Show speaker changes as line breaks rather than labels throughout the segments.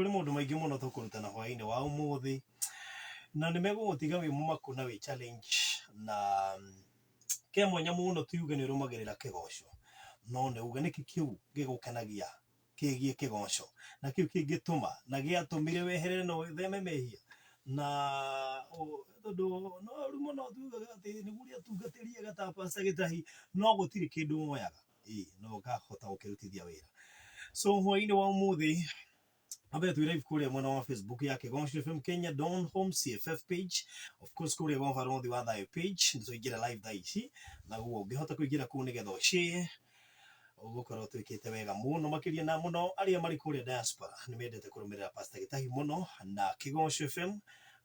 Kũrĩ maũndũ maingĩ mũno tũkũrutana hwaĩ-inĩ wa ũmũthĩ, na nĩ megũgũtiga wĩ mũmaku na wĩ challenge na kĩa mwanya mũno ti uge nĩ ũrũmagĩrĩra kĩgoco, no nĩ uge nĩkĩ kĩu gĩgũkenagia kĩgiĩ kĩgoco, na kĩu kĩngĩtũma na gĩatũmire weherere na wĩtheme mehia na tondũ no rĩu mũno tugaga atĩ nĩguo ũrĩa atungatĩri ega ta Pastor Gĩtahi, no gũtirĩ kĩndũ woyaga ĩĩ no ũkahota gũkĩrutithia wĩra. So hwaĩ-inĩ wa ũmũthĩ Ambe twĩ live kũrĩa mwena wa Facebook ya Kĩgoco FM Kenya Don Home CFF page, of course kũrĩa gwa Barothi wa Thayũ page nĩ twaingĩra live thaa ici, naguo ũngĩhota kũingĩra kũu nĩgetha ũshare ũgũkorwo twĩkĩte wega mũno makĩria, na mũno arĩa marĩ kũrĩa diaspora nĩ mendete kũrũmĩrĩra Pastor Gĩtahi mũno na Kĩgoco FM,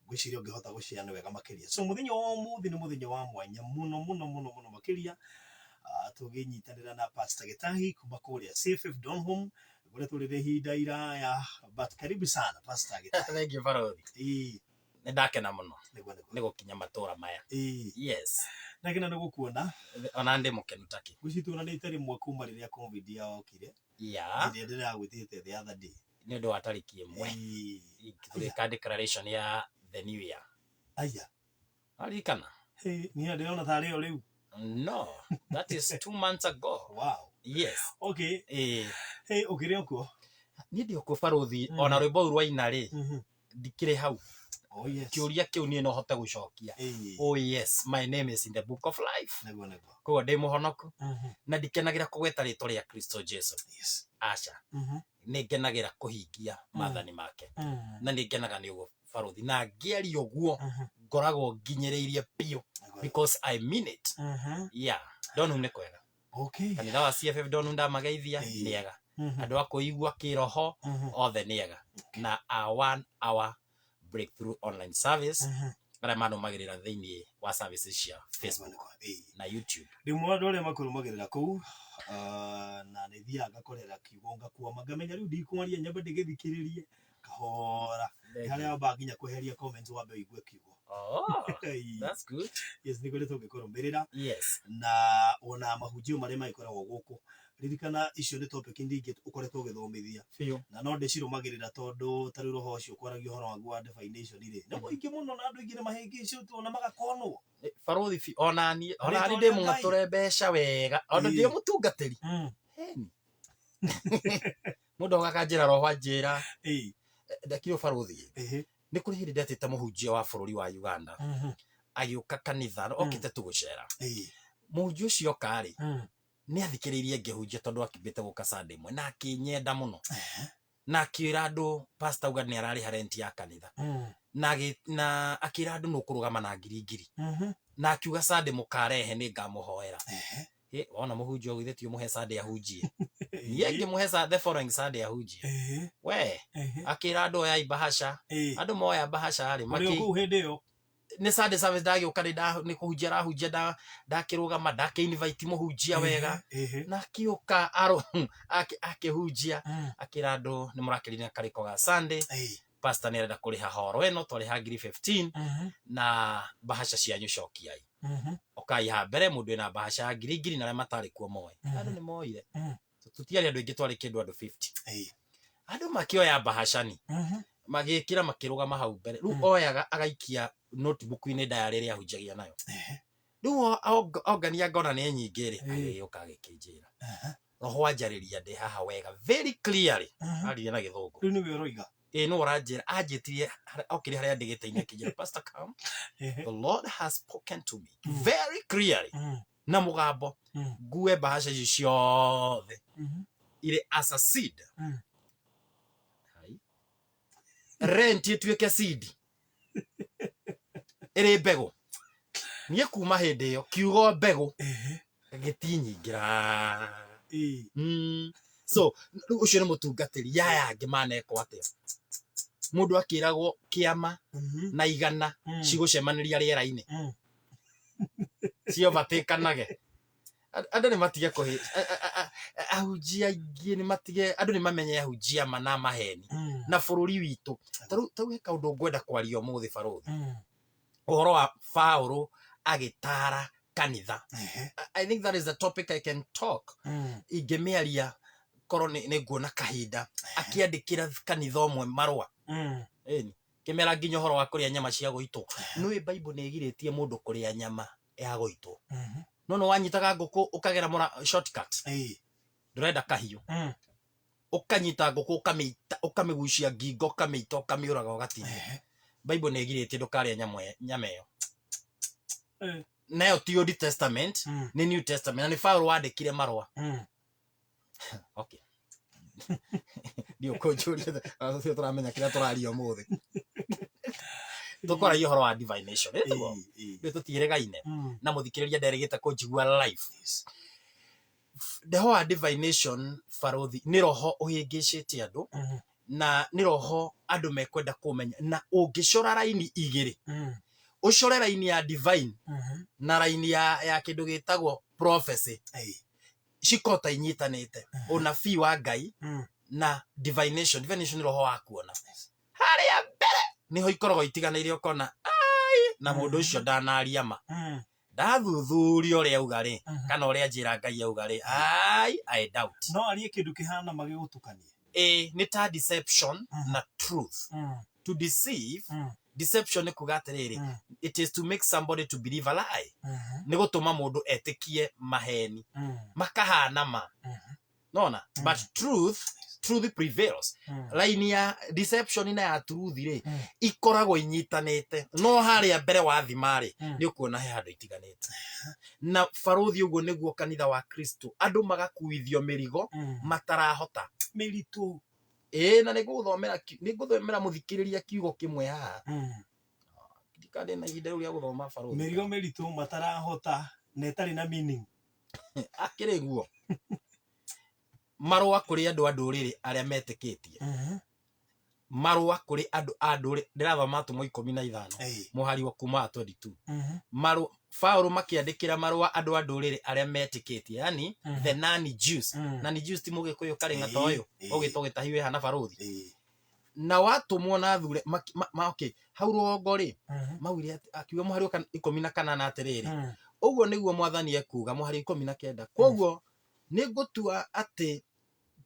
ngwĩciria ũngĩhota gũshare nĩ wega makĩria. So mũthenya wa ũmũthĩ nĩ mũthenya wa mwanya mũno mũno mũno mũno makĩria, tũgĩnyitanĩra na Pastor Gĩtahi kuma kũrĩa CFF Donholm kũrĩa tũrĩrĩ ihinda iraya, but karibu sana Pastor Gĩtahi.
Thank you, Barothi.
Ĩĩ.
Nĩ ndakena mũno
Nĩguo nĩguo.
Nĩ gũkinya matũra maya.
Ĩĩ.
Yes.
Ndakena nĩ gũkuona.
Ona ndĩ mũkenu takĩ.
Ngwĩciria tuonanĩte rĩmwe kuma rĩrĩa COVID yokire. Ĩrĩa ndĩragwĩtĩte the other day.
Nĩ ũndũ wa tarĩki 1. Tũgĩka declaration ya the new year.
Aya.
Waririkana?
Hey, niĩ ndĩrona tarĩ o rĩu.
No, that is 2 months ago. Yes.
Okay.
Ĩĩ.
Hey, ũkĩrĩ o kuo?
Niĩ ndĩ okuo, Barũthi. Ona rwĩmbo rũu rwaina rĩ, ndikĩrĩ hau.
Oh yes.
Kĩũria kĩu niĩ no hote gũcokia. Oh yes, my name is in the book of life.
Nĩguo nĩguo.
Koguo ndĩ mũhonoku na ndikenagĩra kũgweta rĩtwa rĩa Kristo Jesu. Aca. Nĩ ngenagĩra kũhingia maathani make. Na nĩ ngenaga nĩ ũguo, Barũthi, na ngĩaria ũguo ngoragwo nginyĩrĩirie biũ because I mean it. Yeah, Donu nĩ kwega. Kanitha wa CFF Donu, ndamageithia. Nĩ ega. Andũ a kũigua kĩroho othe nĩ ega, na a one hour breakthrough online service arĩa manũmagĩrĩra thĩinĩ wa services cia Facebook
Nĩguo, ĩĩ.
na YouTube.
Rĩmwe andũ arĩa makũrũmagĩrĩra kũu, na nĩ thiaga ngakorera kiugo ngakwama, ngamenya rĩu ndikwaria, nyambe ndĩgĩthikĩrĩrie kahora. Nĩ harĩa wambaga nginya kweheria comments, wambe ũigue kiugo.
Oh,
Ĩĩ.
that's good.
Yes, nĩ kũrĩ tũngĩkũrũmĩrĩra na ona mahunjio marĩa magĩkoragwo gũkũ. Ririkana icio nĩ topic nyingĩ ũkoretwo ũgĩthomithia na no ndĩcirũmagĩrĩra, tondũ ta rĩu roho ũcio ũkwaragia ũhoro waguo wa divination rĩ, nĩ mũingĩ mũno na andũ aingĩ nĩ mahĩngĩcĩtwo na magakonwo.
Barũthi onaniĩ
Rĩtwa
onaniĩ
rĩa
ndĩ
Ngai.
mũng'atũre mbeca wega ona ndĩ mũtungatĩri. Heni mũndũ aganjĩra roho anjĩra ndakire, barũthi. Nĩ kũrĩ hĩndĩ ndetĩte mũhunjia wa bũrũri wa Uganda agĩũka kanitha, okĩte tu gũcera. Mũhunjia ũcio oka rĩ, nĩ athikĩrĩirie ngĩhunjia tondũ akimbĩte gũka Sunday ĩmwe na akĩnyenda mũno na akĩra andũ, pastor auga nĩ ararĩha rent ya kanitha, na akĩra andũ nũ kũrũgama na ngiri ngiri, na akiuga Sunday mũkarehe nĩ ngamũhoera. Ĩ, wona mũhunjia ũguo, ithe ti ũmũhe Sunday ahunjie? Niĩ ngĩmũhe the following Sunday ahunjie. We akĩra andũ oyai bahasha. Andũ moya bahasha rĩ,
Ũrĩ o kũu hĩndĩ ĩyo?
Nĩ Sunday service ndagĩũka, nĩ kũhunjia arahunjia, ndakĩrũgama, ndakĩ invite mũhunjia wega na akĩũka akĩhunjia, akĩra andũ nĩ mũrakĩrire karĩko ga Sunday. Pastor nĩ arenda kũrĩha horo ĩno, twarĩha ngiri 15 na bahasha cianyu cokiai. Okai ha mbere mũndũ wĩna bahasha ya ngiri ngiri na arĩa matarĩ kuo moe. Andũ nĩ moire. Tũtiarĩ andũ aingĩ, twarĩ kĩndũ andũ 50. Andũ makĩoya bahashani, magĩkĩra, makĩrũgama hau mbere. Rĩu oyaga agaikia notebook-inĩ diary ĩrĩa ahunjagia nayo. Rĩu ongania ngona nĩ nyingĩ rĩ, agĩũka agĩkĩnjĩra, roho wanjarĩria ndĩ haha wega, very clearly. Aririe na Gĩthũngũ.
Rĩu nĩwe ũroiga?
Ĩ, nĩ ũranjĩra. Anjĩtirie okire harĩa ndĩ gĩtĩ-inĩ, akĩnjĩra, "Pastor, come. The Lord has spoken to me very clearly na mũgambo ngue bahasha icio ciothe irĩ as a seed." Hai. Rent ĩtuĩke seed, ĩrĩ mbegũ. Niĩ kuma hĩndĩ ĩyo kiugo mbegũ gĩtinyingĩra. So rĩu ũcio nĩ mũtungatĩri yaya angĩ manekwo atĩa? Mũndũ akĩragwo kĩama na 100 cigũcemanĩria rĩera-inĩ ciobatĩkanage. Andũ nĩ matige kũhĩ ahunjia aingĩ, nĩ matige, andũ nĩ mamenye ahunjia ma na maheni na bũrũri witũ. Ta rĩu he kaũndũ ngwenda kwaria ũmũthĩ, barũthi, ũhoro wa Paũlũ agĩtara kanitha. I think that is the topic I can talk. Ingĩmĩaria Korwo nĩ nguona kahinda akĩandĩkĩra kanitha ũmwe marũa. Ĩni kĩmera nginya ũhoro wa kũrĩa nyama cia gũitwo. Nĩũĩ Bible nĩ ĩgirĩtie mũndũ kũrĩa nyama ya gũitwo. No nĩ wanyitaga ngũkũ ũkagera mũra shortcut. Ndũrenda kahiũ. Ũkanyita ngũkũ ũkamĩita, ũkamĩgucia ngingo, ũkamĩita, ũkamĩũraga, ũgatinia. Bible nĩ ĩgirĩtie ndũkarĩe nyama ĩyo. Nayo ti Old Testament, nĩ New Testament, na nĩ Paul wandĩkire marũa. Okay, ndiũkũnjũria tũcio tũramenya kĩrĩa tũraria ũmũthĩ. Tũkwaragia ũhoro wa divination, ĩtiguo? Rĩu tũtiĩrĩgaine na mũthikĩrĩria nderĩgĩte kũnjigua live. Roho wa divination, barothi, nĩ roho ũhĩngĩcĩte andũ na nĩ roho andũ mekwenda kũmenya, na ũngĩcora raini igĩrĩ, ũcore raini ya divine na raini ya kĩndũ gĩtagwo prophecy, cikota inyitanĩte. Ũnabii wa Ngai na divination. Divination nĩ roho wa kuona harĩa mbere, nĩho ikoragwo itiganĩire, ũkona ai na mũndũ ũcio ndanaria ma. Ndathuthuria ũrĩa auga rĩ, kana ũrĩa njĩra Ngai auga rĩ, ai, I doubt.
No arie kĩndũ kĩhana magĩgũtukanie.
Ĩ nĩ ta deception na truth. To deceive, deception nĩ kuga atĩrĩrĩ, it is to make somebody to believe a lie. Nĩ gũtũma mũndũ etĩkie maheni makahana ma. Nona but truth prevails. Line ya deception na ya truth rĩ, ikoragwo inyitanĩte, no harĩa mbere wathima rĩ, nĩ ũkuona he handũ itiganĩte. Na barothi, ũguo nĩguo kanitha wa Kristo, andũ magakuithio mĩrigo matarahota.
Mĩritũ.
Ĩĩ, na nĩ ngũthomera mũthikĩrĩria kiugo kĩmwe haha. Ndikandĩ na ihinda rĩu rĩa gũthoma, barothi.
Mĩrigo mĩritũ matarahota na ĩtarĩ na meaning.
Akĩrĩ guo marũa kũrĩ andũ a ndũrĩrĩ arĩa metĩkĩtie. Marũa kũrĩ andũ a ndũrĩrĩ, ndĩrathoma Atũmwo 15, mũhari wa kuma wa 22. Marũa Paũlũ makĩandĩkĩra marũa andũ a ndũrĩrĩ arĩa metĩkĩtie, yani the non Jews. Non Jews ti mũgĩkũyũ karĩng'a ta ũyũ ũgĩtwo gĩtahi wĩ hana, barothi. Na watũmwo na thure okay, hau rũgongo rĩ, maugire akiuga mũhari wa 18 atĩrĩrĩ, ũguo nĩguo Mwathani ekuuga, mũhari wa 19, koguo nĩ ngũtua atĩ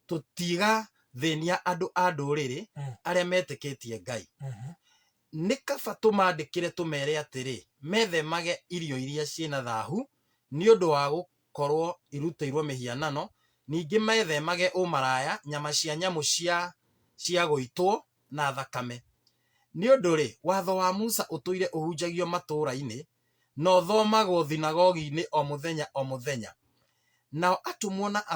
tũtiga thĩnia andũ a ndũrĩrĩ arĩa metĩkĩtie Ngai. Nĩ kaba tũmandĩkĩre tũmere atĩrĩ, methemage irio iria ciĩna thahu nĩ ũndũ wa gũkorwo irutĩirwo mĩhianano, ningĩ methemage ũmaraya, nyama cia nyamũ cia gũitwo, na thakame. Nĩ ũndũ rĩ, watho wa Musa ũtũire ũhunjagio matũũra-inĩ na ũthomagwo thunagogi-inĩ o mũthenya o mũthenya. Nao atũmwo na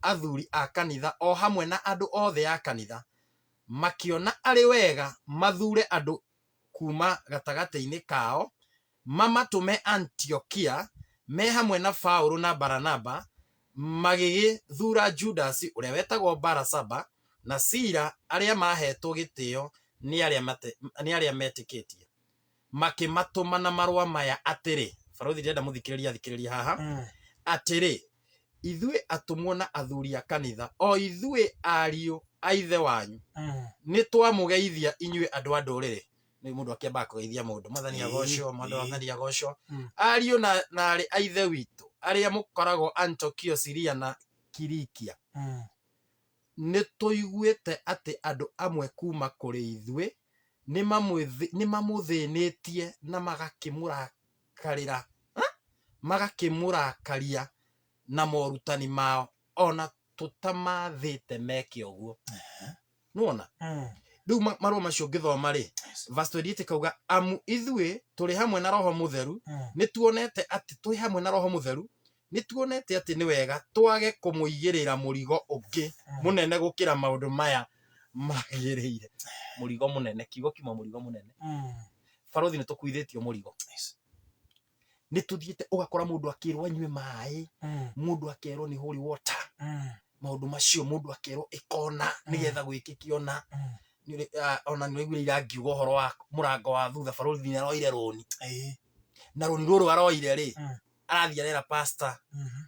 athuri a kanitha o hamwe na andũ othe a kanitha makĩona arĩ wega mathuure andũ kuuma gatagatĩ-inĩ kao mamatũme Antiokia me hamwe na Paũlũ na Baranaba. Magĩgĩthuura Judasi ũrĩa wetagwo Barasaba na Sila, arĩa maaheetwo gĩtĩo nĩ arĩa metĩkĩtie, makĩmatũma na marũa maya atĩrĩ. Barothi, ndĩrenda mũthikĩrĩria athikĩrĩrie haha. Atĩrĩ, ithuĩ atũmwo na athuri a kanitha, o ithuĩ ariũ a ithe wanyu, nĩ twamũgeithia inyuĩ andũ a ndũrĩrĩ. Nĩ mũndũ akĩambaga kũgeithia mũndũ, Mwathani agocwo, mũndũ. Mwathani agocwo. Ariũ na aarĩ a ithe witũ arĩa mũkoragwo Antokio, Siria na Kilikia. Nĩ tũiguĩte atĩ andũ amwe kuuma kũrĩ ithuĩ nĩ mamũthĩnĩtie na magakĩmũrakarĩra, magakĩmũrakaria na morutani mao, ona tũtamathĩte meke ũguo. Nĩwona rĩu marũa macio ũngĩthoma rĩ, verse 28 kauga, amu ithuĩ tũrĩ hamwe na Roho Mũtheru, nĩ tuonete atĩ twĩ hamwe na Roho Mũtheru, nĩ tuonete atĩ nĩ wega twage kũmũigĩrĩra mũrigo ũngĩ mũnene gũkĩra maũndũ maya magĩrĩire. Mũrigo mũnene, kiugo kiuma mũrigo mũnene. Barothi, nĩ tũkuithĩtio mũrigo. Nĩ tũthiĩte ũgakora mũndũ akĩrwo anyue maĩ, mũndũ akerwo nĩ holy water, maũndũ macio, mũndũ akerwo ĩkona nĩgetha gwĩkĩke ona. Ona nĩ ũraiguire ira ngiuga ũhoro wa mũrango wa thutha. Barothi nĩ aroire rũni, na rũni rũrũ aroire rĩ, arathiĩ arera pastor,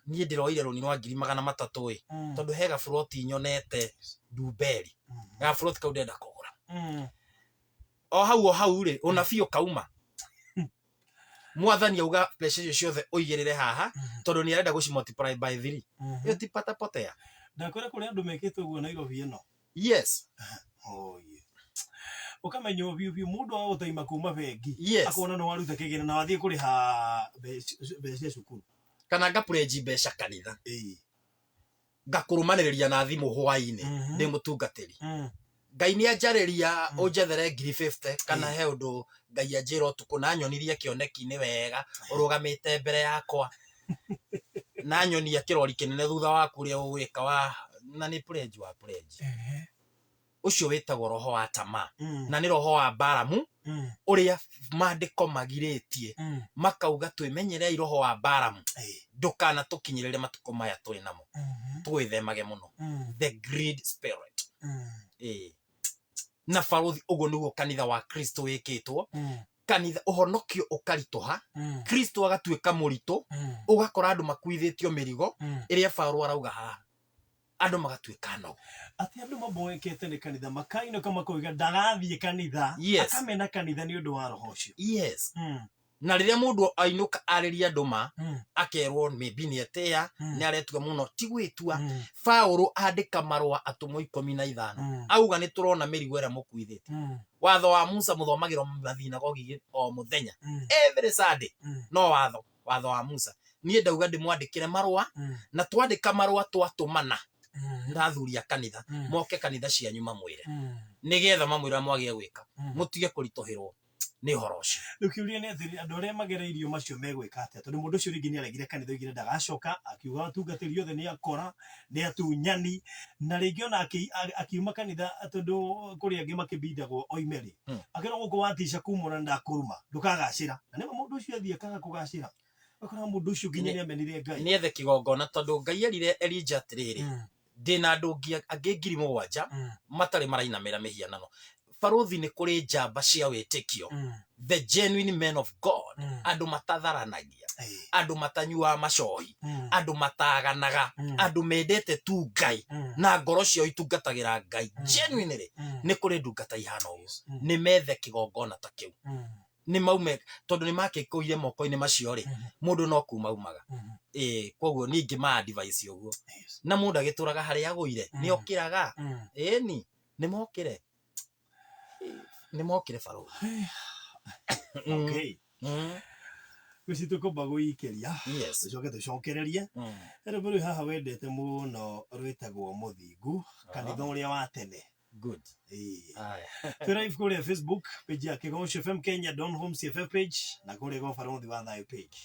niĩ ndĩroire rũni rwa 300,000 ĩ, tondũ he gaburoti nyonete Ndumberi, gaburoti kau ndĩrenda kũgũra. O hau o hau rĩ, ũnabii ũkauma, Mwathani auga mbeca icio ciothe ũigĩrĩre haha, tondũ nĩ arenda gũci multiply by three. Ĩyo ti patapotea.
Ndakwĩra kũrĩ andũ mekĩte ũguo Nairobi ĩno.
Yes.
Oh, yeah. Ũkamenya biũ biũ mũndũ wa gũtaima kuma bengi.
Yes.
Akona nĩ waruta kĩgĩna na wathiĩ kũrĩha mbeca cia cukuru.
Kana ngapurĩnji mbeca kanitha.
Ĩĩ.
Ngakũrũmanĩrĩria na thimũ hwainĩ ndĩ mũtungatĩri. Ngai nĩ anjarĩria ũnjethere ngiri 50 kana he ũndũ Ngai anjĩra ũtukũ na anyonirie kĩoneki-inĩ wega ũrũgamĩte mbere yakwa na anyonia kĩrori kĩnene thutha waku ũrĩa ũgwĩka wa na nĩ pledge wa pledge. Ũcio wĩtagwo roho wa tamaa na nĩ roho wa Balamu ũrĩa maandĩko magirĩtie makauga twĩmenyerei roho wa Balamu ndũkanatũkinyĩrĩre matukũ maya twĩ namo twĩthemage mũno the greed spirit. Na barũthi ũguo nĩguo kanitha wa Kristo wĩkĩtwo. Kanitha ũhonokio ũkaritũha, Kristo agatuĩka mũritũ, ũgakora andũ makuithĩtio mĩrigo ĩrĩa Paũlũ arauga haha, andũ magatuĩka nogu.
Atĩ andũ maboekete nĩ kanitha makainũka makoiga ndagathiĩ kanitha.
Yes.
Akamena kanitha nĩ ũndũ wa roho ũcio.
Yes. Na rĩrĩa mũndũ ainũka arĩria andũ ma akerwo maybe nĩ etĩa nĩ aretua mũno ti gwĩtua. Paũlũ andĩka marũa atũmwo 15 auga nĩ tũrona mĩrigo ĩrĩa mũkuithĩtie. Watho wa Musa mũthomagĩrwo mathinagogi o mũthenya every Sunday no watho wa Musa. Niĩ ndauga ndĩmwandĩkĩre marũa na twandĩka marũa twatũmana na athuri a kanitha moke kanitha cianyu mamwĩre nĩgetha mamwĩre mwagĩe gwĩka mũtige kũritũhĩrwo nĩ ũhoro ũcio.
Rĩu kĩũria nĩ atĩrĩ, andũ arĩa magereirio macio megwĩka atĩa? Tondũ mũndũ ũcio rĩngĩ nĩ aregire kanitha oigire ndagacoka, akiuga atungatĩri othe nĩ akora, nĩ atunyani, na rĩngĩ ona akiuma kanitha tondũ kũrĩ angĩ makĩbindagwo oime rĩ, akĩrwo gũkũ watica kumũra ndakũruma, ndũkagacĩra. Na nĩma mũndũ ũcio athiĩ akaga kũgacĩra. Ũgakora mũndũ ũcio nginya nĩ amenire Ngai.
Nĩ ethe kĩgongona tondũ Ngai erire Elijah atĩrĩrĩ, ndĩna andũ angĩ 7,000 matarĩ marainamĩra mĩhianano. Barũthi nĩ kũrĩ njamba cia wĩtĩkio, the genuine men of God, andũ matatharanagia, andũ matanyuaga macohi, andũ mataganaga, andũ mendete tu Ngai na ngoro ciao itungatagĩra Ngai genuinely. Nĩ kũrĩ ndungata ihana ũguo, nĩ methe kĩgongona ta kĩu, nĩ maume tondũ nĩ makĩkũire moko-inĩ macio rĩ, mũndũ no kuma aumaga. Koguo niĩ ingĩma advice ũguo, na mũndũ agĩtũraga harĩa agũire nĩ okĩraga. Ĩni nĩ mokĩre, nĩ mokĩre barũthi.
Okay. Gwĩci tũkũmba gũikĩria
Yes.
tũcoke tũcokererie. Rwĩmbo rũu haha wendete mũno rwĩtagwo Mũthingu, kanitha ũrĩa wa tene.
Good.
Twĩ live kũrĩa Facebook page ya Kĩgoco FM Kenya, Don Home CFF page na kũrĩa gwa Barũthi wa Thayũ page.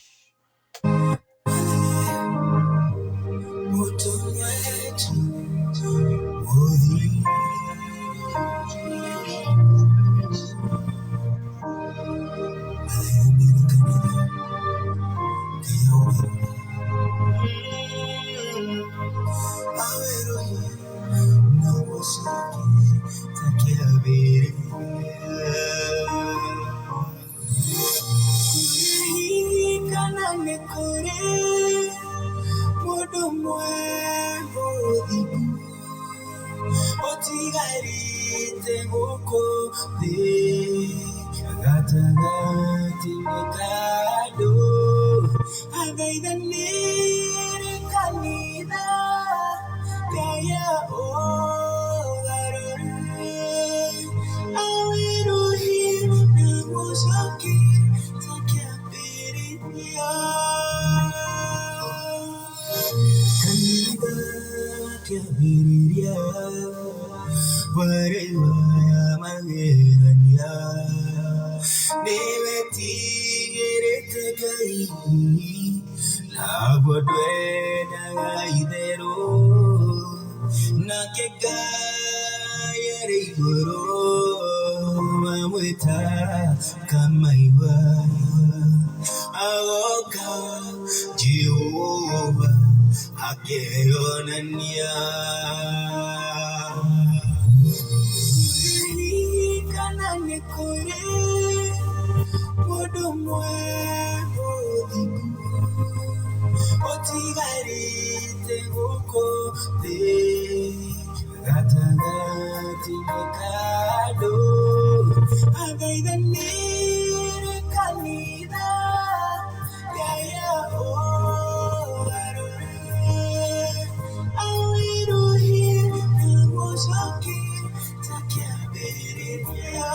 kĩambĩrĩria.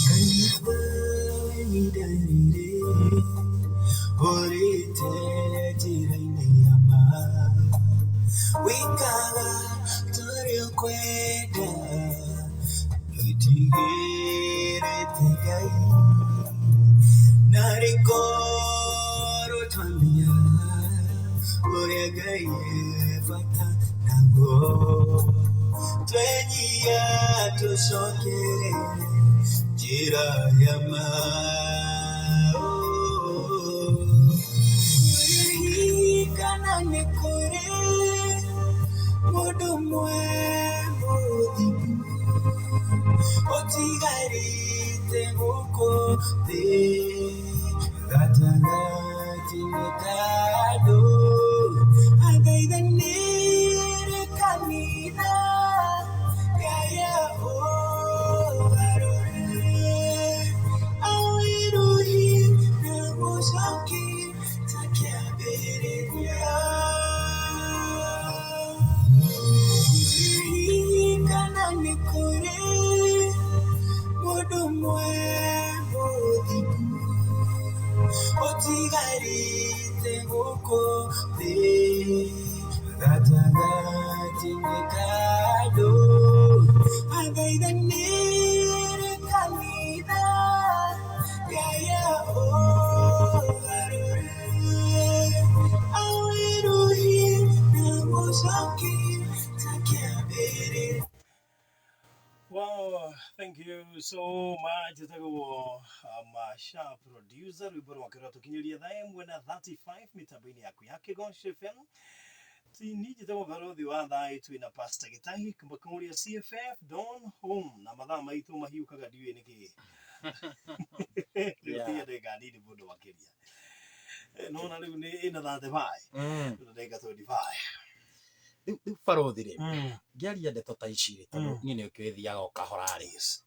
Kanitha ihinda rĩrĩ ũrĩte njĩra-inĩ ya ma, wĩkaga torĩa ũkwenda, wĩtigĩrĩte Ngai. Narĩ korwo twamenya ũrĩa Ngai e bata naguo, twenyia tũcokerere njĩra ya ma. Hihi kana nĩ kũrĩ mũndũ ũmwe mũthingu ũtigarĩte gũkũ thĩ gatagatĩ-inĩ ka andũ, athaithanĩre kanitha Ngai ũgarũre awĩruhie na gũcokie ta kĩambĩrĩria. Hihi kana nĩ kũrĩ mũndũ ũmwe mũthingu ũtigarĩte gũkũ thĩ gatagatĩ-inĩ ka andũ, athaithanĩre kanitha Ngai ũgarũre awĩruhie na gũcokie ta kĩambĩrĩria.
Wow, thank you so much. Ĩtagwo Masha producer rwĩmbo rwake rwatũkinyĩria thaa 1 na 35 mĩtambo-inĩ yaku ya Kĩgoco FM. Ni njĩtagwo Barothi wa Thaĩ, twĩna Pastor Gĩtahi kuma kũrĩa CFF Don Home, na mathaa maitũ mahiũkaga ndiũĩ nĩkĩ. Rĩu tiga ndagĩka nini mũno makĩria. Nona rĩu nĩ ĩna 35. Na ndagĩka 25.
Rĩu barothi rĩ, ngĩaria ndeto ta ici rĩ, tondũ niĩ nĩ ũkĩũĩ thiaga o kahora rĩ,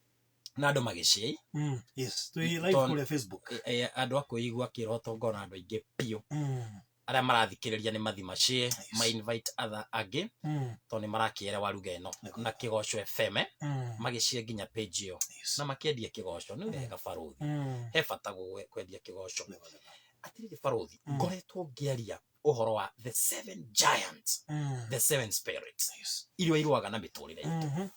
na andũ magĩciĩ.
Yes, twĩ live kũrĩa Facebook.
Andũ a kwĩigua kĩroto ngona andũ aingĩ biũ arĩa marathikĩrĩria nĩ mathi share, ma invite other angĩ, tondũ nĩ marakĩerewa ruga ĩno na Kĩgoco FM, magĩcie nginya page ĩyo na makĩendia Kĩgoco. Nĩ wega barothi, he bata kwendia Kĩgoco. Atĩrĩrĩ barothi, ngoretwo ngĩaria ũhoro wa the seven giants, the seven spirits iria irũaga na mĩtũrĩre itũ,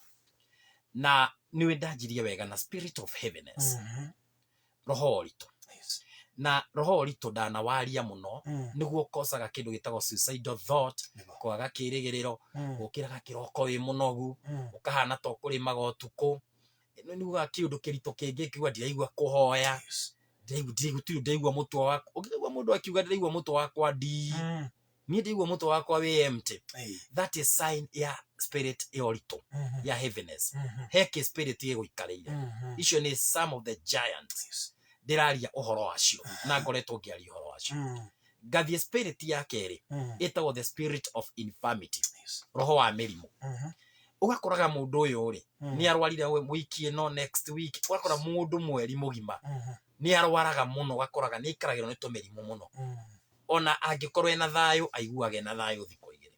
na nĩwe ndanjirie wega na spirit of heaviness, roho wa ũritũ. Na roho wa ũritũ ndanawaria mũno, nĩguo ũkocaga kĩndũ gĩtagwo suicidal thought, kwaga kĩrĩgĩrĩro, gũkĩraga kĩroko wĩ mũnogu, ũkahana ta ũkũrĩmaga ũtukũ, nĩugaga kĩũndũ kĩritũ kĩngĩ kiuga ndiraigua kũhoya, ndiraigua mũtwe wakwa. Ũngĩigua mũndũ akiuga ndiraigua mũtwe wakwa ndii, niĩ ndiraigua mũtwe wakwa wĩ empty, that is sign ya spirit ya ũritũ, ya heaviness. He kĩ spirit gĩgũikarĩire. Icio nĩ some of the giants ndĩraria ũhoro wacio na ngoretwo ngĩaria ũhoro wacio. Ngathiĩ spirit ya kerĩ, ĩtagwo the spirit of infirmity, roho wa mĩrimũ. Ũgakoraga mũndũ ũyũ rĩ, nĩ arwarire wiki ĩno, next week ũgakora mũndũ mweri mũgima nĩ arwaraga mũno, ũgakoraga nĩ aikaragĩrwo nĩ tũmĩrimũ mũno. Ona angĩkorwo ena thayũ, aiguaga ena thayũ thikũ 2.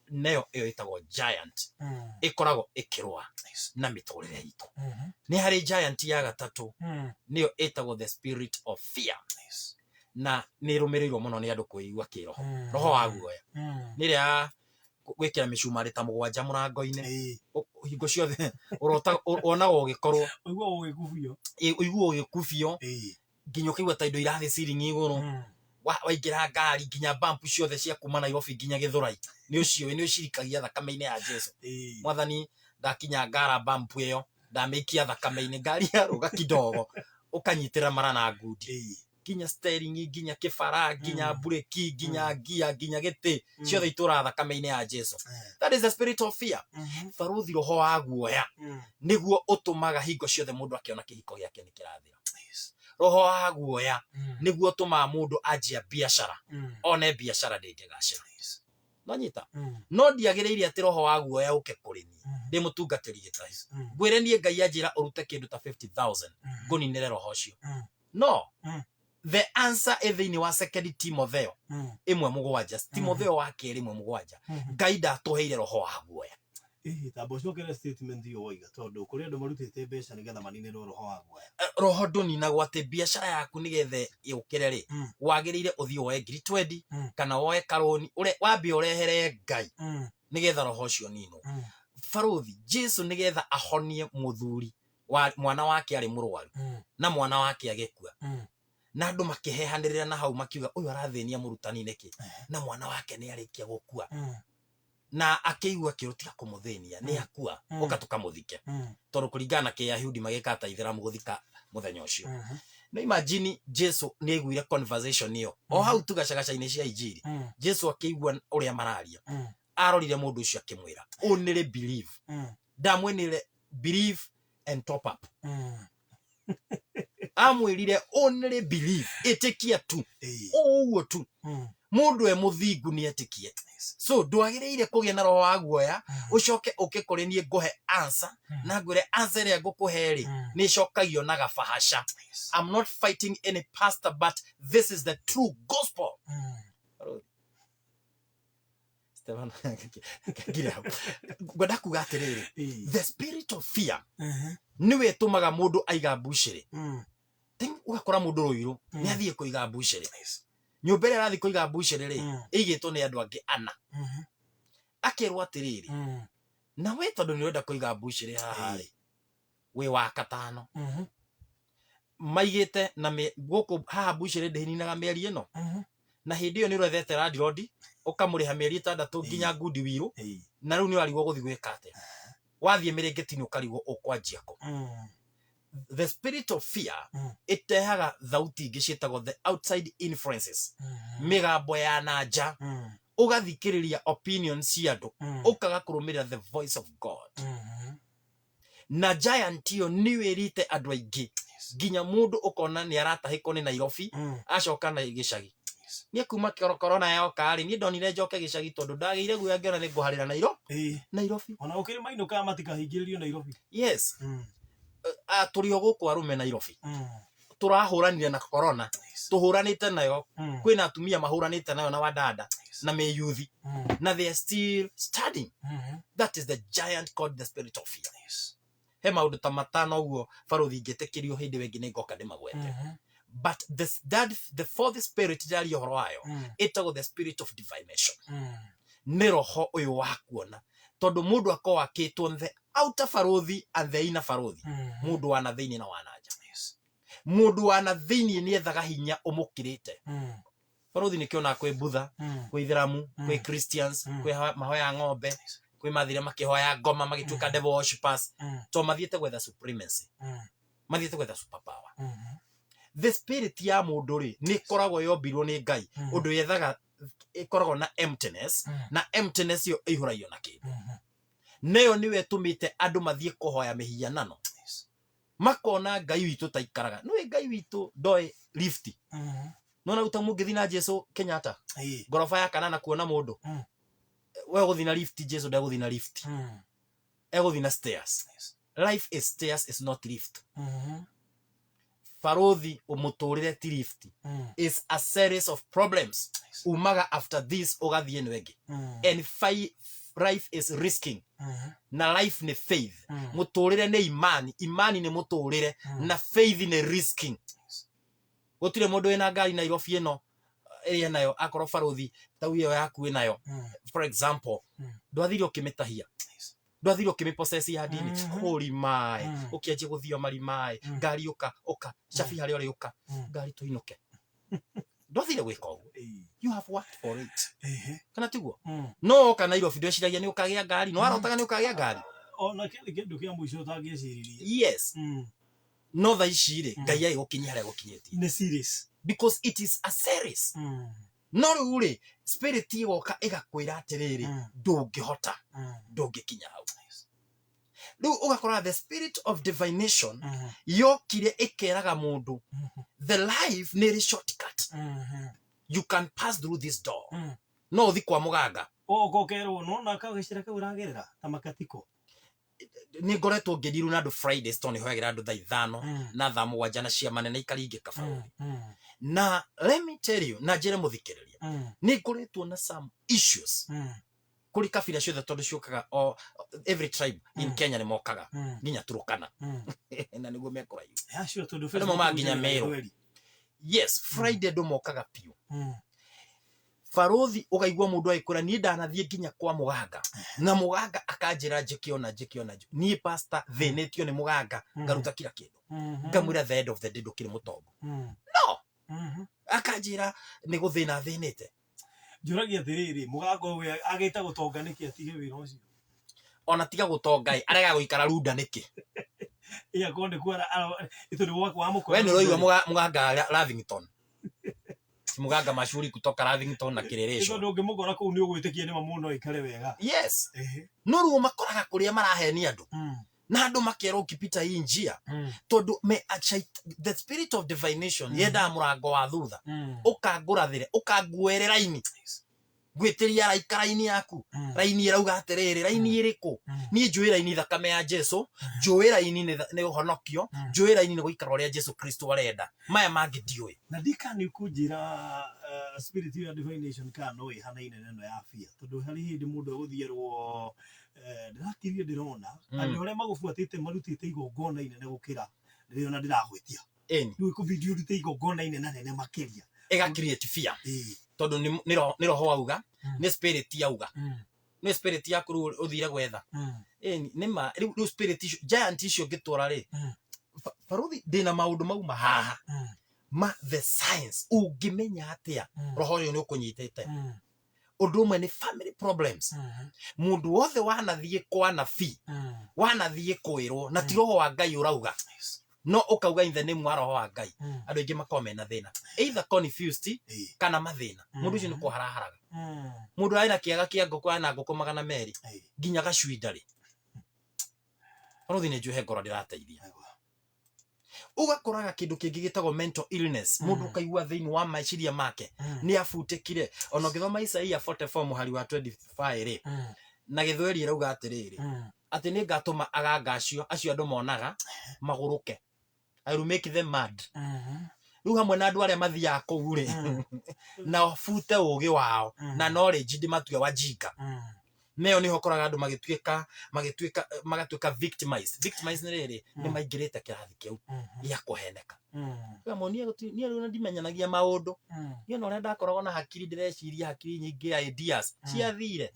Nayo ĩyo ĩtagwo giant, ĩkoragwo ĩkĩrũa na mĩtũrĩre itũ. Nĩ harĩ giant ya gatatũ, nĩyo ĩtagwo the spirit of fear, na nĩ ĩrũmĩrĩirwo mũno nĩ andũ kwĩigua kĩroho, roho wa guoya, nĩ ĩrĩa ya gwĩkĩra mĩcumarĩ ta 7 mũrango-inĩ, hingo ciothe ũrota wonaga ũgĩkorwo
ũiguaga ũgĩkubio,
ũiguaga ũgĩkubio nginya ũkaigua ta indo irathiĩ ceiling igũrũ. Waingĩra ngari nginya bump ciothe cia kuma Nairobi nginya Gĩthũrai nĩ ũcio nĩ ũcirikagia thakame-inĩ ya Jesu. Mwathani, ndakinya ngara bump ĩyo ndamĩikia thakame-inĩ, ngari yarũga kidogo ũkanyitĩra mara na ngundi, nginya steering, nginya kĩbara, nginya breki, nginya ngia, nginya gĩtĩ, ciothe itũraga thakame-inĩ ya Jesu. That is the spirit of fear. Barothi, roho wa guoya nĩguo ũtũmaga hingo ciothe mũndũ akĩona kĩhiko gĩake nĩ kĩrathira. Roho wa guoya nĩguo ũtũmaga mũndũ anjia biacara one biacara ndĩngĩgacĩra. Nonyita no ndiagĩrĩire atĩ roho wa guoya ũke kũrĩ niĩ ndĩ mũtungatĩri Gĩtahi, ngwĩre niĩ Ngai anjĩra ũrute kĩndũ ta 50,000 ngũninĩre roho ũcio. No the answer ĩ thĩinĩ wa Second Timotheo 1:7, Timotheo wa kerĩ 1:7. Ngai ndatũheire roho wa guoya.
Ĩĩ, tamba ũcokere statement ĩyo woiga tondũ kũrĩ andũ marutĩte mbeca nĩgetha maninĩrwo roho wa guoya.
Roho ndũninagwo atĩ biacara yaku nĩgetha yũkĩre rĩ, wagĩrĩire ũthiĩ woe ngiri 20 kana woe karũni wambe ũrehere Ngai nĩgetha roho ũcio ũninwo. Barũthi, Jesu nĩgetha ahonie mũthuri wa mwana wake arĩ mũrwaru na mwana wake agĩkua, na andũ makĩhehanĩrĩra na hau makiuga ũyũ arathĩnia mũrutani nĩkĩ na mwana wake nĩ arĩkia gũkua, na akĩigua kĩũru tiga kũmũthĩnia nĩ akua, ũka tũkamũthike, tondũ kũringana na kĩyahudi magĩkaga ta ithĩramu gũthika mũthenya ũcio. No imagine Jesu nĩ aiguire conversation ĩyo o hau tu gacagaca-inĩ cia injiri. Jesu akĩigua ũrĩa mararia, arorire mũndũ ũcio akĩmwĩra, only believe. Ndamwĩnire believe and top up. Amwĩrire only believe, ĩtĩkia tu, ũguo tu. Mũndũ e mũthingu nĩ etĩkie. So ndwagĩrĩire kũgĩa na roho wa guoya ũcoke ũke kũrĩ niĩ ngũhe answer, na ngwĩre answer ĩrĩa ngũkũhe rĩ, nĩ ĩcokagio na gabahaca. I'm not fighting any pastor, but this is the true gospel. Stefano, ngire hau. Ngwenda kuga atĩrĩrĩ, the spirit of fear nĩwe ĩtũmaga mũndũ aiga mbucĩrĩ. Ũgakora mũndũ Rũirũ nĩ athiĩ kũiga mbucĩrĩ. Nyũmba ĩrĩa arathiĩ kũiga mbucĩrĩ rĩ, ĩigĩtwo nĩ andũ angĩ ana. Akerwo atĩrĩrĩ, na we tondũ nĩ ũrenda kũiga mbucĩrĩ haha rĩ, wĩ wa katano. Maigĩte na gũkũ haha mbucĩrĩ ndĩninaga mĩeri ĩno. Na hĩndĩ ĩyo nĩ ũrethete landlord, ũkamũrĩha mĩeri 6 nginya ngundi wirũ, na rĩu nĩ ũrarigwo gũthiĩ gwĩka atĩa. Wathiĩ mĩrĩngĩti-inĩ ũkarigwo ũkwanjia kũ. The spirit of fear ĩtehaga thauti ingĩ ciĩtagwo the outside influences, mĩgambo ya na nja, ũgathikĩrĩria opinions cia andũ, ũkaga kũrũmĩrĩra the voice of God. Na giant ĩyo nĩ wĩrite andũ aingĩ nginya mũndũ ũkona nĩ aratahĩkwo nĩ Nairobi, acoka na gĩcagi. Niĩ kuma korona yoka rĩ, niĩ ndonire njoke gĩcagi tondũ ndagĩire guoya ngĩona nĩ ngũharĩra Nairobi.
Ona gũkĩrĩ mainũkaga matikahingĩrĩrio Nairobi.
Yes. Tũrĩ o gũkũ arũme Nairobi. Tũrahũranire na corona, tũhũranĩte nayo, kwĩna atumia mahũranĩte nayo na wadada na mĩyuthi, na they are still standing. That is the giant called the spirit of fear. He maũndũ ta matano ũguo barũthi ingĩtĩkĩrio hĩndĩ ĩyo ĩngĩ nĩ ngoka ndĩmagwete. But the fourth spirit ndĩraria ũhoro wayo ĩtagwo the spirit of divination. Nĩ roho ũyũ wa kuona, tondũ mũndũ akoragwo akĩtwo the outer barũthi and the inner barũthi. Mũndũ wa na thĩinĩ na wa na nja. Mũndũ wa na thĩinĩ nĩ ethaga hinya ũmũkĩrĩte. Barũthi nĩkĩo ona kwĩ Budha, kwĩ Ithĩramu, kwĩ Christians, kwĩ mahoya ng'ombe, kwĩ mathire makĩhoya ngoma magĩtuĩka devil worshippers, to mathiĩte gwetha supremacy, mathiĩte gwetha super power. The spirit ya mũndũ rĩ, nĩ ĩkoragwo yombirwo nĩ Ngai ũndũ yethaga, ĩkoragwo na emptiness, na emptiness ĩyo ĩihũragio na kĩndũ. Nayo nĩyo ĩtũmĩte andũ mathiĩ kũhoya mĩhianano, makona Ngai witũ taikaraga. Nĩũĩ Ngai witũ ndoĩ lift. Nona rĩu ta mũngĩthiĩ na Jesu Kenyatta ngoroba ya kanana kuona mũndũ, we ũgũthiĩ na lift, Jesu ndegũthiĩ na lift, egũthiĩ na stairs. Life is stairs, is not lift. Barũthi, ũmũtũrĩre ti lift, is a series of problems. Umaga after this ũgathiĩ ĩno ĩngĩ. And life is risking, na life nĩ faith. Mũtũrĩre nĩ imani, imani nĩ mũtũrĩre, na faith nĩ risking. Gũtirĩ mũndũ wĩna ngari Nairobi ĩno ĩrĩa nayo akorwo barũthi tau ĩyo yaku ĩnayo, for example, ndwathire ũkĩmĩtahia, ndwathire ũkĩmĩpossess ya ndini, hũri maĩ, ũkĩanjia gũthio marimaĩ, ngari ũka ũka cabi harĩa ũrĩ ũka ngari tũinũke. Ndwathire gwĩka ũguo, you have worked for it, kana tiguo? No oka Nairobi ndweciragia nĩ ũkagĩa ngari, no warotaga nĩ ũkagĩa ngari.
Ona kĩarĩ kĩndũ kĩa mũico ũtangĩeciririe.
Yes. No thaa ici rĩ, Ngai agĩgũkinyia harĩa agũkinyĩtie.
Nĩ series.
Because it is a series. No rĩu rĩ, spirit ĩgoka ĩgakwĩra atĩrĩrĩ, ndũngĩhota, ndũngĩkinya hau. Rĩu ũgakora the spirit of divination yokire ĩkeraga mũndũ the life nĩ ĩrĩ shortcut, you can pass through this door, no ũthi kwa mũganga.
Ũgoka ũkerwo nona kagĩcĩra kau ũragerera ta makatiko.
Nĩ ngoretwo ngĩndirwo na andũ Fridays tondũ nĩ hoyagĩra andũ thaa 5 na thaa 7 na ciama nene ikaringĩka bũrũri. Na let me tell you, na njĩre mũthikĩrĩria, nĩ ngoretwo na some issues. Kũrĩ kabira ciothe tondũ ciũkaga o every tribe in Kenya nĩ mokaga nginya Turukana na nĩguo mekũraihu.
Acio tondũ
Andũ maumaga nginya
Facebook
Meru.
Gĩthweri.
Yes, Friday andũ mokaga biũ. Barothi ũkaigua mũndũ agĩkwĩra niĩ ndanathiĩ nginya kwa mũganga na mũganga akanjĩra njĩke ona njĩke ona njĩke. Niĩ pastor thĩnĩtio nĩ mũganga ngaruta kila kĩndũ ngamwĩra the end of the day ndũkĩrĩ mũtongu no akanjĩra nĩ gũthĩna thĩnĩte.
Njũragia atĩrĩrĩ, mũganga ũyũ agĩte gũtonga nĩkĩ atige wĩra ũcio?
Ona tiga gũtonga ĩ arega gũikara runda nĩkĩ?
Ĩ akorwo nĩkuo tondũ wamũkora
We nĩ ũraigua mũganga Lavington, mũganga mashuhuri kutoka Lavington na Kĩrĩrĩco.
Tondũ ũngĩmũkora kũu nĩ ũgwĩtĩkia nĩma mũno aikare wega.
Yes, no rĩu makoraga kũrĩa marahenia andũ na andũ makerwo ukipita hii njia tondũ the spirit of divination yendaga mũrango wa thutha ũkangũrathĩre ũkanguĩre raini ngwĩtĩria raika raini yaku raini ĩrauga atĩrĩrĩ raini ĩrĩkũ niĩ njũĩ raini thakame ya Jesu njũĩ raini nĩ ũhonokio njũĩ raini nĩ gũikara ũrĩa Jesu Kristo arenda maya mangĩ ndiũĩ.
Na ndika nĩ ũkũnjĩra spirit ya divination kana no ĩhanaine na ĩno ya fear tondũ harĩ hĩndĩ mũndũ egũthiĩrwo ndĩrakirie ndĩrona andũ arĩa magũbuatĩte marutĩte igongona inene gũkĩra rĩrĩa ona ndĩragwĩtia.
Ĩni.
Rĩu ĩkũbidi ũrute igongona inene nene makĩria.
Ĩga create fear tondũ nĩ roho wauga nĩ spirit yauga nĩ spirit yaku rĩu ũthire gwetha. Ĩni nĩ ma rĩu spirit icio giant icio ngĩtwara rĩ baruthi ndĩna maũndũ mauma haha ma the science ũngĩmenya atĩa roho ũyũ nĩ ũkũnyitĩte. Ũndũ ũmwe nĩ family problems mũndũ wothe wanathiĩ kwa nabii wanathiĩ kwĩrwo na ti roho wa Ngai ũrauga no ũkauga in the name wa roho wa Ngai andũ aingĩ makoragwo mena thĩna either confused kana mathĩna mũndũ ũcio nĩ kũharaharaga mũndũ arĩ na kĩaga kĩa ngũkũ arĩ na ngũkũ 200 nginya gacui ndarĩ barothi nĩ njũhe ngoro ndĩrateithia. Ũgakoraga kĩndũ kĩngĩ gĩtagwo mental illness mũndũ ũkaigua thĩinĩ wa meciria make nĩ abutĩkire ona ũngĩthoma Isaia 44 mũhari wa 25 rĩ na gĩthweri ĩrauga atĩrĩrĩ atĩ nĩ ngatũma aganga acio acio andũ monaga magũrũke. I will make them mad. Rĩu hamwe na andũ arĩa mathiaga kũu rĩ na bute ũgĩ wao na knowledge ndĩmatue wajinga neo nĩho ũkoraga andũ magĩtuĩka magatuĩka victimized. Victimized nĩ rĩrĩ nĩ maingĩrĩte kĩrathi kĩu gĩa kũheneka. Niĩ rĩu ndimenyanagia maũndũ niĩ ona ũrĩa ndakoragwo na hakiri ndĩreciria hakiri nyingĩ ideas ciathire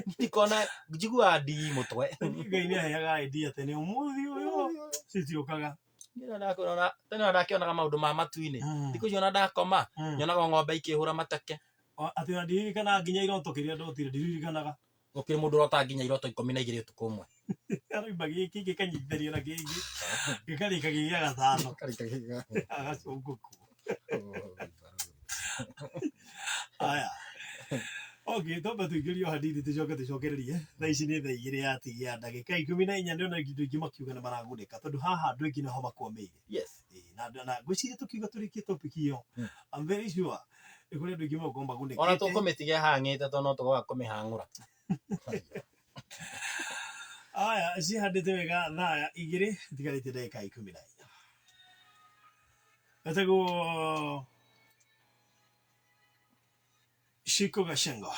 ndikona njiguaga ndii mũtwe.
Ngai nĩ aheaga idea tene ũmũthĩ ũyũ citiũkaga.
Tene ona ndakĩonaga maũndũ ma matu-inĩ thikũ icio ona ndakoma nyonaga ng'ombe ikĩhũra mateke.
Atĩ ona ndiririkanaga nginya iroto kĩrĩa ndotire ndiririkanaga.
Gũkĩrĩ mũndũ ũrotaga nginya iroto 12 ũtukũ ũmwe.
Araimba gĩkĩ gĩkanyitithanio na kĩngĩ gĩkarĩka gĩ gĩa gatano agacũngũkwo. Aya. Okay, twambe tũingĩrio hanini tũcoke tũcokererie. Thaa ici nĩ thaa 2 yatigia ndagĩka 14 ndĩrona andũ aingĩ makiuga nĩ maragunĩka tondũ haha andũ aingĩ nĩho makwamĩire.
Yes.
Na ngwĩciria tũkiuga tũrĩkie topic ĩyo I'm very sure nĩ kũrĩ andũ aingĩ megũkorwo magunĩkĩte.
Ona tũkũmĩtiga ĩhang'ĩte tondũ no tũgoka kũmĩhang'ũra.
Aya, cihandĩte wega thaa 2 itigarĩte ndagĩka 14. Etagwo Shiko Gashengo.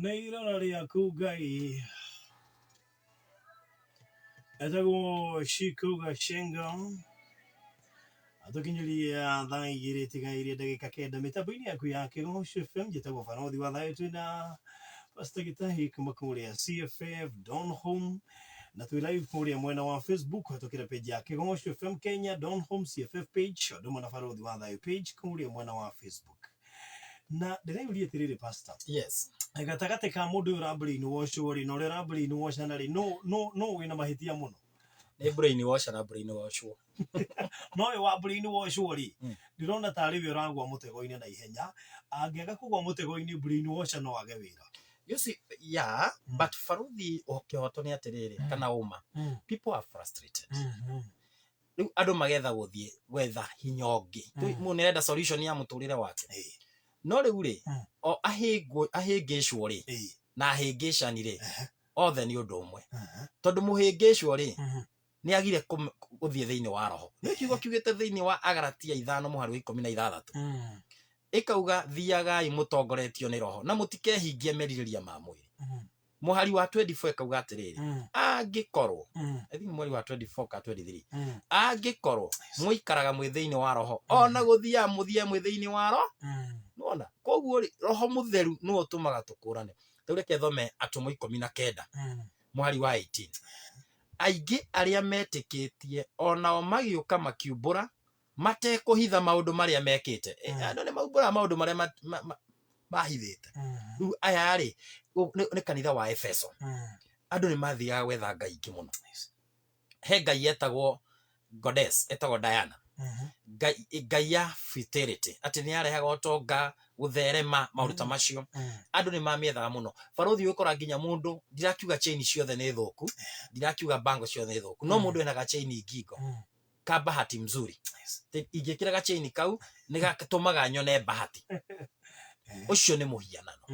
Nĩ irora rĩaku Ngai. Etagwo Shiko Gashenga atũkinyĩria thaa igĩrĩ tigairie ndagĩka kenda mĩtambo-inĩ yaku ya Kĩgoco FM. Njĩtagwo Barothi wa Thayũ, twĩna Pastor Gĩtahi kuma kũrĩa CFF Donholm, na twĩ live kũrĩa mwena wa Facebook hatũkĩra page ya Kĩgoco FM Kenya Donholm CFF page, ũndũ ũmwe na Barothi wa Thayũ page kũrĩa mwena wa Facebook. Na ndĩreyũria atĩrĩrĩ, Pastor, gatagatĩ ka mũndũ ũyũ ũra brain wash rĩ na ũrĩa ũra brain wash na rĩ, no wĩna mahĩtia mũno?
Nĩ brain wash na brain washwo.
No ũyũ wa brain wash rĩ, ndĩrona tarĩ we ũragwa mũtego-inĩ na ihenya. Angĩaga kũgwa mũtego-inĩ, brain wash no age wĩra.
You see, yeah, but baruthi, kĩhoto nĩ atĩrĩrĩ, kana ũma, people are frustrated. Rĩu andũ magetha gũthiĩ gwetha hinya ũngĩ. Mũndũ nĩarenda solution ya mũtũrĩre wake. No rĩu rĩ, o ahĩngwo ahĩngĩcwo rĩ, na ahĩngĩcani rĩ, othe nĩ ũndũ ũmwe, tondũ mũhĩngĩcwo rĩ, nĩ agire gũthiĩ thĩinĩ wa roho. Nĩ kiugo kiugĩte thĩinĩ wa Agalatia 5 mũhari wa 16, ĩkauga, "Thiagai mũtongoretio nĩ roho na mũtikehingie merirĩria ma mwĩrĩ." Mũhari wa 24 ĩkauga atĩrĩrĩ, angĩkorwo, I think mweri wa 24 ka 23, angĩkorwo mũikaraga mwĩ thĩinĩ wa roho, ona gũthiaga mũthiĩ mwĩ thĩinĩ wa roho. Nĩwona? Koguo rĩ, roho mũtheru nĩwe ũtũmaga tũkũrane. Rĩu reke thome Atũmwo 19 mũhari wa 18. Aingĩ arĩa metĩkĩtie onao magĩũka makiumbũra matekũhitha maũndũ marĩa mekĩte. Andũ nĩ maumbũraga maũndũ marĩa mahithĩte. Rĩu aya rĩ, nĩ kanitha wa Efeso. Andũ nĩ mathiaga gwetha ngai ingĩ mũno. He ngai yetagwo goddess etagwo Diana, ngai ya fertility, atĩ nĩ yarehaga ũtonga, gũtherema, maũndũ ta macio. Andũ nĩ mamĩethaga mũno, barothi. Ũgĩkora nginya mũndũ, ndirakiuga chain ciothe nĩ thũku, ndirakiuga bango ciothe nĩ thũku, no mũndũ ena gachain ngingo ka bahati mzuri. Ingĩkĩra gachain kau nĩ gatũmaga nyone bahati. Ũcio nĩ mũhianano.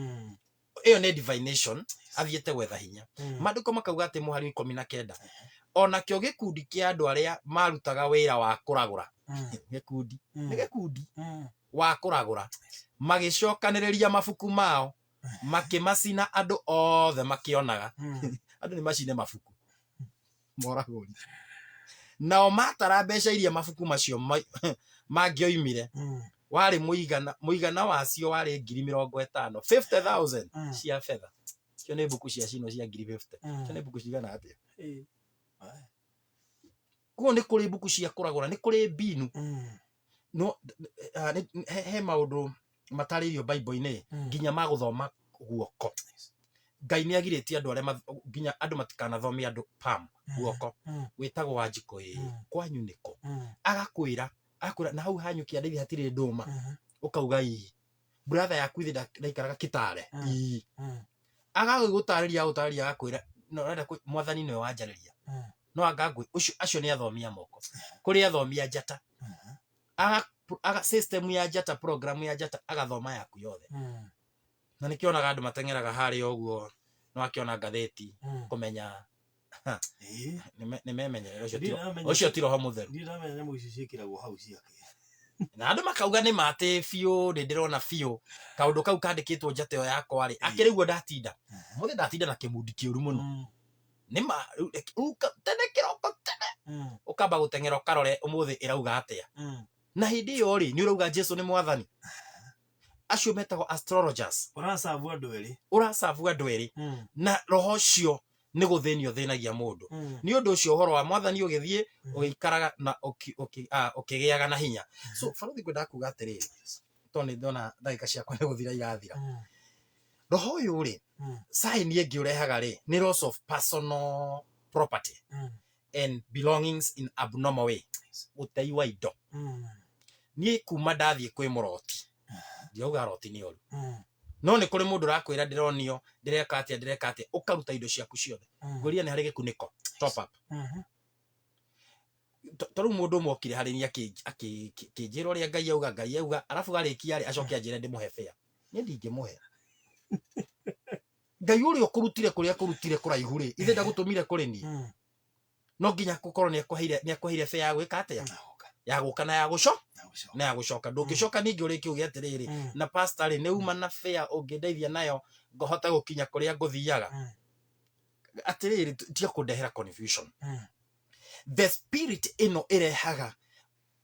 Ĩyo nĩ divination, athiĩte gwetha hinya. Maandĩko makauga atĩ mũhari wa 19, onakĩo gĩkundi kĩa andũ arĩa marutaga wĩra wa kũragũra. Gĩkundi nĩ gĩkundi wa kũragũra magĩcokanĩrĩria mabuku mao makĩmacina andũ othe makĩonaga. Andũ nĩ macine mabuku moragũri. Nao matara mbeca iria mabuku macio mangĩoimire, warĩ mũigana wacio warĩ 50,000, 50,000 cia betha. Icio nĩ mbuku cia cino cia ngiri 50. Icio nĩ mbuku cigana atĩa? Koguo nĩ kũrĩ mbuku cia kũragũra, nĩ kũrĩ mbinu. No he maũndũ matarĩirio Bible-inĩ nginya ma gũthoma guoko. Ngai nĩ agirĩtie andũ arĩa nginya andũ matikanathome andũ palm guoko. Wĩtagwo Wanjikũ ĩĩ, kwanyu nĩkũ? Agakwĩra, agakwĩra na hau hanyu kĩanda ithe hatirĩ ndũma. Ũkauga ii. Brother yaku ithe ndaikaraga Kitale. Ii. Agagĩgũtarĩria agũtarĩria agakwĩra no ũrenda mwathani nĩwe wanjarĩria. No anga ngwĩ ũcio acio nĩ athomi a moko. Kũrĩ athomi a njata. Aga system ya njata, program ya njata agathoma yaku yothe. Na nĩkĩo onaga andũ mateng'eraga harĩa ũguo no akĩona ngathĩti kũmenya nĩ memenyerere ũcio ũcio ti roho mũtheru.
Ndirĩ ndamenya nyamũ icio ciĩkĩragwo hau ciake.
Na andũ makauga nĩ ma atĩ biũ nĩ ndĩrona biũ kaũndũ kau kandĩkĩtwo njata ĩyo yakwa rĩ, akĩrĩ guo ndatinda. Mũthĩ ndatinda na kĩmundi kĩũru mũno. Nĩ ma rĩu tene kĩroko tene ũkamba gũteng'era ũkarore ũmũthĩ ĩrauga atĩa. Na hĩndĩ ĩyo rĩ, nĩ ũrauga Jesu nĩ mwathani. Acio metagwo astrologers.
Ũracabu andũ erĩ.
Ũracabu andũ erĩ. Na roho ũcio nĩ gũthĩnio ũthĩnagia mũndũ. Nĩ ũndũ ũcio ũhoro wa mwathani ũgĩthiĩ ũgĩikaraga na ũkĩgĩaga na hinya. So barũthi ngwendaga kuga atĩrĩrĩ, tondũ nĩ ndona ndagĩka ciakwa nĩ gũthira irathira. Roho ũyũ rĩ, sign ĩngĩ ũrehaga rĩ, nĩ loss of personal property and belongings in abnormal way. Ũtei wa indo. Niĩ kuma ndathiĩ kwĩ mũroti, ndirauga aroti nĩ oru, no nĩ kũrĩ mũndũ ũrakwĩra ndĩronio, ndĩreka atĩa, ndĩreka atĩa, ũkaruta indo ciaku ciothe. Ngwĩrire nĩ harĩ gĩkunĩko, top up. Ta rĩu mũndũ ũmwe okire harĩ niĩ akĩnjĩra ũrĩa Ngai auga, Ngai auga, arabu arĩkia rĩ, acoke anjĩre ndĩmũhe fare. Niĩ ndingĩmũhe. Ngai ũrĩa ũkũrutire kũrĩa akũrutire kũraihu rĩ, ithe ndagũtũmire kũrĩ niĩ. No nginya gũkorwo nĩ akũheire fare ya gwĩka atĩa? Ya gũka na ya gũcoka. Na ya gũcoka. Ndũngĩcoka ningĩ ũrĩkie uge atĩrĩrĩ, na pastor rĩ, nĩ uma na fare ũngĩndeithia nayo ngũhota gũkinya kũrĩa ngũthiaga. Atĩrĩrĩ, tiga kũndehera confusion. The spirit ĩno ĩrehaga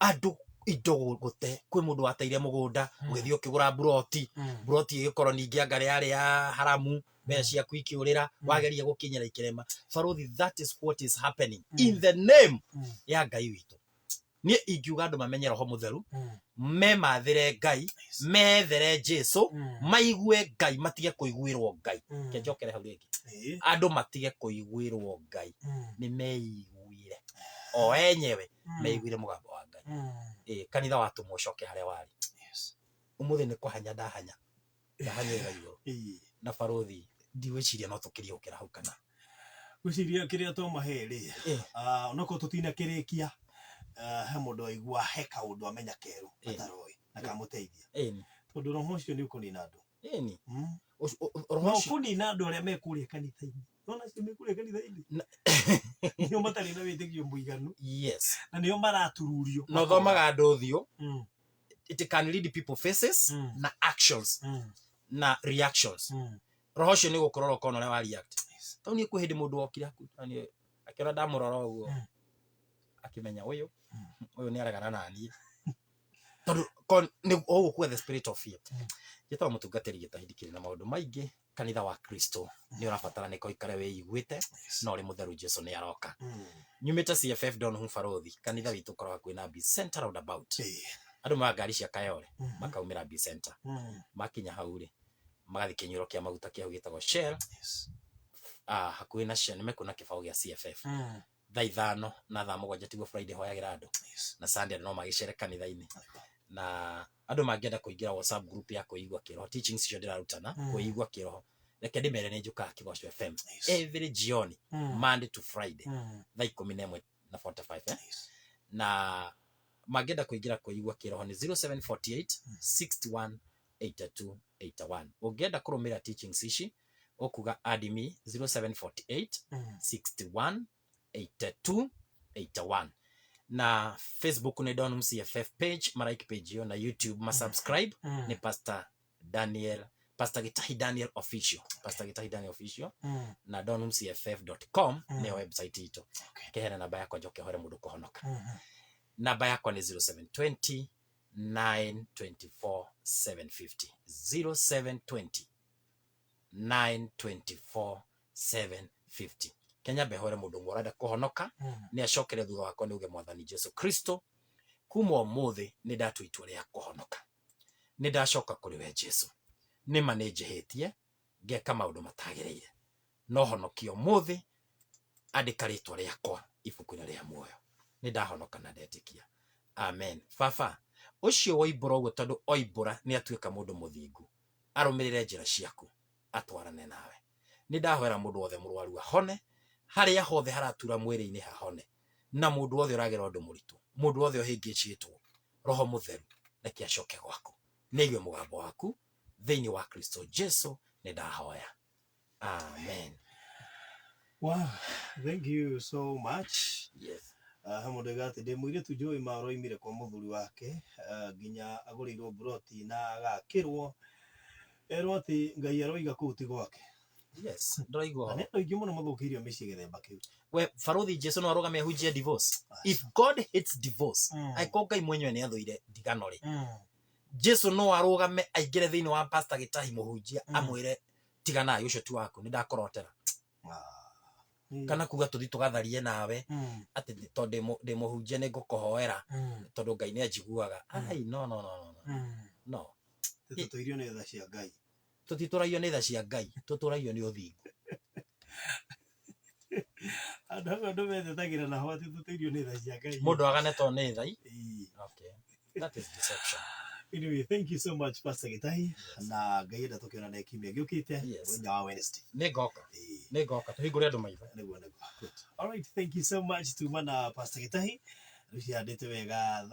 andũ indo gũte. Kwĩ mũndũ wateire mũgũnda, ũgĩthiĩ ũkĩgũra mburoti, mburoti ĩgĩkorwo ningĩ anga yarĩ ya haramu, mbeca ciaku ikĩũrĩra, wageria gũkinyĩra ikĩrema. Barũthi, that is what is happening in the name ya Ngai witũ. Niĩ ingiuga andũ mamenye roho mũtheru, memathĩre Ngai, methere Jesu, maigue Ngai, matige kũiguĩrwo Ngai. Reke njokere hau rĩngĩ. Andũ matige kũiguĩrwo Ngai, nĩ meiguire o enyewe, meiguire mũgambo wa Ngai. Kanitha watũmwo ũcoke harĩa warĩ. Ũmũthĩ nĩ kũhanya ndahanya, ndahanyĩrĩra igũrũ. Na barũthi ndigwĩciria no tũkĩrie gũkĩra hau kana.
Ngwĩciria kĩrĩa twamahe rĩ, onokorwo tũtinakĩrĩkia, he mũndũ waigua he kaũndũ amenya kerũ ataroĩ na kamũteithia. Tondũ roho ũcio nĩ ũkũnina andũ.
Roho
Na
ũcio
ũkũnina andũ arĩa me kũrĩa kanitha-inĩ. Nona acio me kũrĩa kanitha-inĩ? Nĩo matarĩ na wĩtĩkio mũiganu. Na nĩo maratururio.
Na ũthomaga andũ ũthiũ. It can lead people faces na actions na reactions. Roho ũcio nĩ gũkũrora ũkona ũrĩa wa react. Tondũ niĩ kwĩ hĩndĩ mũndũ okire niĩ akĩona ndamũrora ũguo, akĩmenya ũyũ, ũyũ nĩ aregana na niĩ. Tondũ nĩ ũgũkua the spirit of fear. Njĩtagwo mũtungatĩri Gĩtahi, ndikĩrĩ na maũndũ maingĩ. Kanitha wa Kristo nĩ ũrabatara nĩ ũikare wĩiguĩte, na ũrĩ mũtheru Jesu nĩ aroka. Nyumĩte CFF Don Hu Barothi, kanitha witũ ũkoragwo hakuhĩ na B Center roundabout. Andũ moyaga ngari cia Kayole, makaumĩra B Center. Makinya hau rĩ, magathiĩ kĩnyuĩro kĩa maguta kĩa hau gĩtagwo Shell. Hakuhĩ na Shell nĩ mekuona kĩbaũ gĩa CFF. Thaa 5 na thaa 7 tiguo Friday hoyagĩra andũ. Na Sunday andũ no magĩcere kanitha-inĩ. Na andũ mangĩenda kũingĩra WhatsApp group ya kwĩigua kĩroho, teachings icio ndĩrarutana, kwĩigua kĩroho, reke ndĩmere nĩ njũkaga Kĩgoco FM every jioni, Monday to Friday, thaa 11 na 45, Na mangĩenda kũingĩra kwĩigua kĩroho nĩ 0748 61 82 81. Ũngĩenda kũrũmĩrĩra teachings ici, ũkuga add me 0748 61 82 81. Na Facebook nĩ Donholm CFF page, marike page ĩyo, na YouTube ma subscribe nĩ Pastor Daniel, Pastor Gitahi Daniel Official, Pastor Gitahi Daniel Official, na donholmcff.com nĩyo website itũ. Keheana namba yakwa njoke hore mũndũ kũhonoka. Namba yakwa nĩ 0720 924 750, 0720 924 750. Kenya mbehore mũndũ ũmwe ũrenda kũhonoka nĩ acokere thutha wakwa nĩ uge, "Mwathani Jesu Kristo, kuma ũmũthĩ nĩ ndatua itua rĩa kũhonoka, nĩ ndacoka kũrĩ we Jesu. Nĩ ma nĩ njĩhĩtie ngeka maũndũ matagĩrĩire, no honokia ũmũthĩ, andĩka rĩtwa rĩakwa ibuku-inĩ rĩa muoyo. Nĩ ndahonoka na ndetĩkia. Amen." Baba ũcio woimbũra ũguo, tondũ oimbũra nĩ atuĩka mũndũ mũthingu, arũmĩrĩre njĩra ciaku, atwarane nawe. Nĩ ndahoera mũndũ wothe mũrwaru ahone, harĩa hothe haratura mwĩrĩ-inĩ hahone, na mũndũ wothe ũragera ũndũ mũritũ, mũndũ wothe ũhĩngĩcĩtwo, Roho Mũtheru reke acoke gwaku, nĩ aigue mũgambo waku. Thĩinĩ wa Kristo Jesu nĩ ndahoya, amen.
Wow, thank you so much.
Yes.
He mũndũ oiga atĩ ndĩ mũirĩtu njũĩ ma ũroimire kwa mũthuri wake, nginya agũrĩirwo mburoti na agakĩrwo, erwo atĩ Ngai aroiga kũu ti gwake.
Yes, ndĩraigua.
Na nĩ andũ aingĩ mũno mathũkĩirio mĩciĩ gĩthemba kĩu.
We baruthi, Jesu no arũgame ahunjie divorce? If God hates divorce, angĩkorwo Ngai mwenyewe nĩ athũire ndigano rĩ, Jesu no arũgame aingĩre thĩinĩ wa Pastor Gĩtahi mũhunjia, amwĩre, "Tiganai, ũcio ti waku, nĩ ndakorotera"? Kana kuga tũthi tũgatharie nawe, atĩ tondũ ndĩ mũhunjia nĩ ngũkũhoera, tondũ Ngai nĩ anjiguaga. Ai, no, no, no, no, no, no.
Tũtũirio nĩ tha cia Ngai.
Tũtitũragio nĩ tha cia Ngai, tũtũragio nĩ ũthingu.
Andũ amwe andũ metetagĩra naho atĩ tũtũirio nĩ tha cia Ngai.
Mũndũ agane to nĩ tha.
Ĩĩ.
Okay, that is deception.
Anyway, thank you so much, Pastor Gitahi, na Ngai enda tũkĩonane kiumia gĩũkĩte, mũthenya wa Wednesday.
Nĩ ngoka.
Ĩĩ.
Nĩ ngoka tũhingũre andũ maitho.
Nĩguo. All right, thank you so much. Tuma na Pastor Gitahi rĩu cihandĩte wega.